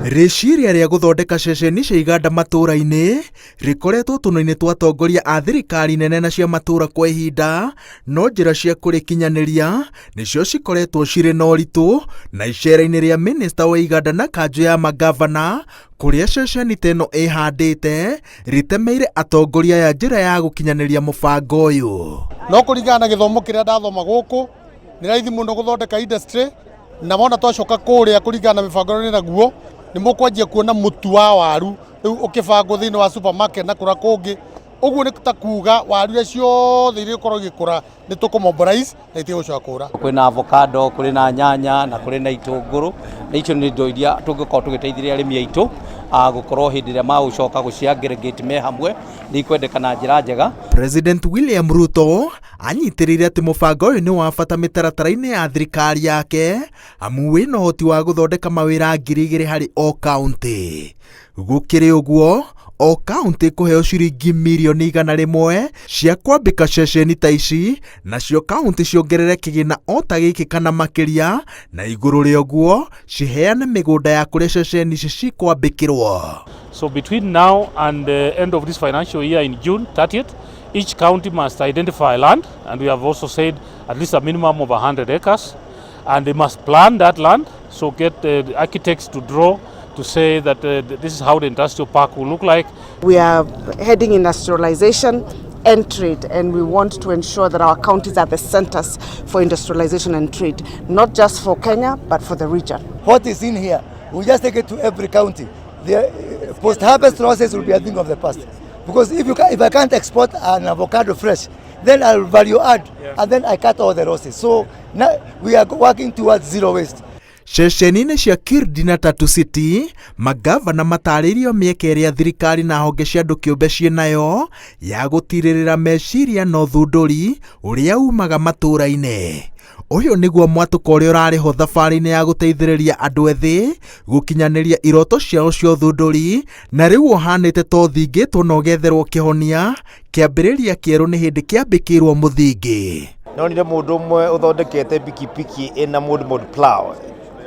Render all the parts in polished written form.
Rĩciria rĩa gũthondeka ceceni cia iganda matũũra-inĩ rĩkoretwo tũnua-inĩ twa atongoria a thirikari nene na cia matũũra kwa ihinda, no njĩra cia kũrĩkinyanĩria nĩcio cikoretwo cirĩ na ũritũ, na icera-inĩ rĩa mĩnĩsta wa iganda na kanjũ ya mangavana kũrĩa ceceni ta ĩno ĩhandĩte rĩtemeire atongoria aya njĩra ya gũkinyanĩria mũbango ũyũ. No kũringana na gĩthomo kĩrĩa ndathoma gũkũ, nĩ raithi mũno gũthondeka industry, na wona twacoka kũrĩa kũringana na mĩbango ĩrĩa naguo, nĩ mũkwanjia kuona mũtu wa waru rĩu ũkĩbangwo thĩinĩ wa supermarket na kũrĩa kũngĩ. Ũguo nĩ ta kuga waru iria ciothe irĩkorwo igĩkũra nĩ tũkũ mobilize na itigũcoka kũra. Kwĩna avocado, kũrĩ na nyanya na kũrĩ na itũngũrũ, na icio nĩ indo iria tũngĩkorwo tũgĩteithĩrĩria arĩmi aitũ gũkorwo hĩndĩ ĩrĩa magũcoka gũci aggregate me hamwe nĩ ikwendeka na njĩra njega. President William Ruto anyitĩrĩire atĩ mũbango ũyũ nĩ wa bata mĩtaratara-inĩ ya thirikari yake amu wĩna ũhoti wa gũthondeka mawĩra 2000 harĩ o kaũntĩ. Gũkĩrĩ ũguo, o kaũntĩ ĩkũheo ciringi mirioni 100 cia kwambĩka ceceni ta ici, nacio kaũntĩ ciongerere kĩgĩna o ta gĩkĩ kana makĩria, na igũrũ rĩa ũguo ciheane mĩgũnda ya kũrĩa ceceni ici cikwambĩkĩrwo. So between now and the end of this financial year in June 30th, each county must identify land, and we have also said at least a minimum of 100 acres, and they must plan that land, so get the architects to draw to say that this is how the industrial park will look like. We are heading industrialization and trade, and we want to ensure that our counties are the centers for industrialization and trade, not just for Kenya, but for the region. What is in here, we just take it to every county. The post-harvest losses will be a thing of the past. Because if I can't export an avocado fresh, then I'll value add, and then I cut all the losses. So now we are working towards zero waste. Ceceni-inĩ cia Kirdi na Tatu City, mangavana matarĩirio mĩeke ĩrĩa thirikari na honge cia andũ kĩũmbe ciĩnayo ya gũtirĩrĩra meciria na ũthundũri ũrĩa umaga matũũra-inĩ. Ũyũ nĩguo mwatũka ũrĩa ũrarĩ ho thabarĩ-inĩ ya gũteithĩrĩria andũ ethĩ gũkinyanĩria iroto ciao cia ũthundũri, na rĩu ũhanĩte ta ũthingĩtwo na ũgetherwo kĩhonia kĩambĩrĩria kĩerũ nĩ hĩndĩ kĩambĩkĩirwo mũthingi. Nonire mũndũ ũmwe ũthondekete pikipiki ĩna modmod plow,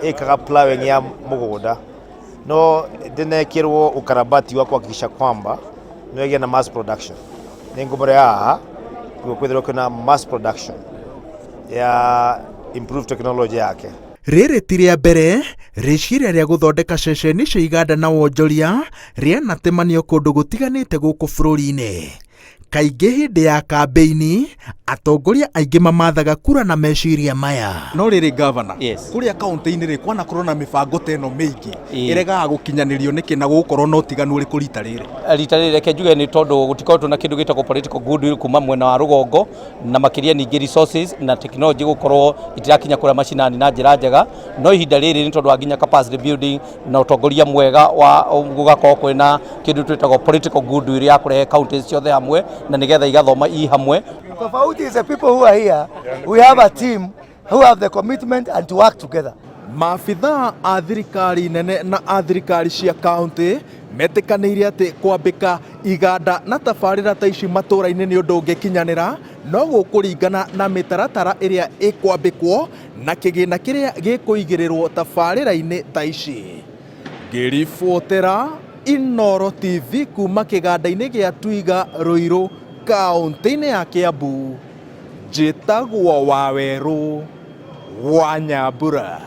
ĩkaga plowing ya mũgũnda, no ndĩnekĩrwo ukarabati wa kuhakikisha kwamba nĩwegĩa na mass production. Nĩ ngũmũre haha nĩguo kwĩthĩrwo kwĩna mass production ya improved technology yake. Rĩrĩ ti rĩa mbere rĩciria rĩa gũthondeka ceceni cia iganda na wonjoria rĩanatemanio kũndũ gũtiganĩte gũkũ bũrũri-inĩ. Kaingĩ hĩndĩ ya kambĩini atongoria aingĩ mamathaga kura na meciria maya. No rĩrĩ, gavana, Yes. kũrĩa kaũntĩ-inĩ rĩ, kwanakorwo na mĩbango ta ĩno mĩingĩ, Ĩĩ. ĩregaga gũkinyanĩrio nĩkĩ, na gũgũkorwo na ũtiganu ũrĩkũ rita rĩrĩ? Rita rĩrĩ, reke njuge nĩ tondũ gũtikoretwo na kĩndũ gĩtagwo political goodwill kuma mwena wa rũgongo, na makĩria ningĩ resources na technology gũkorwo itirakinya kũrĩa macinani na njĩra njega. No ihinda rĩrĩ, nĩ tondũ wa nginya capacity building na ũtongoria mwega wa gũgakorwo kwĩna kĩndũ twĩtagwo political goodwill ya kũrehe counties ciothe hamwe na nĩgetha igathoma i hamwe. Tofauti is the people who are here, we have a team who have the commitment and to work together. Maabithaa a thirikari nene na a thirikari cia kaũntĩ metĩkanĩire atĩ kwambĩka iganda na tabarĩra ta ici matũũra-inĩ nĩ ũndũ ũngĩkinyanĩra, no gũkũringana na mĩtaratara ĩrĩa ĩkwambĩkwo na kĩgĩna kĩrĩa gĩkũigĩrĩrwo tabarĩra-inĩ ta ici. Ngĩribotera Inooro TV kuma kĩganda-inĩ gĩa Twiga, Ruiru, kaũntĩ-inĩ ya Kiambu, njĩtagwo Wawerũ wa Nyambura.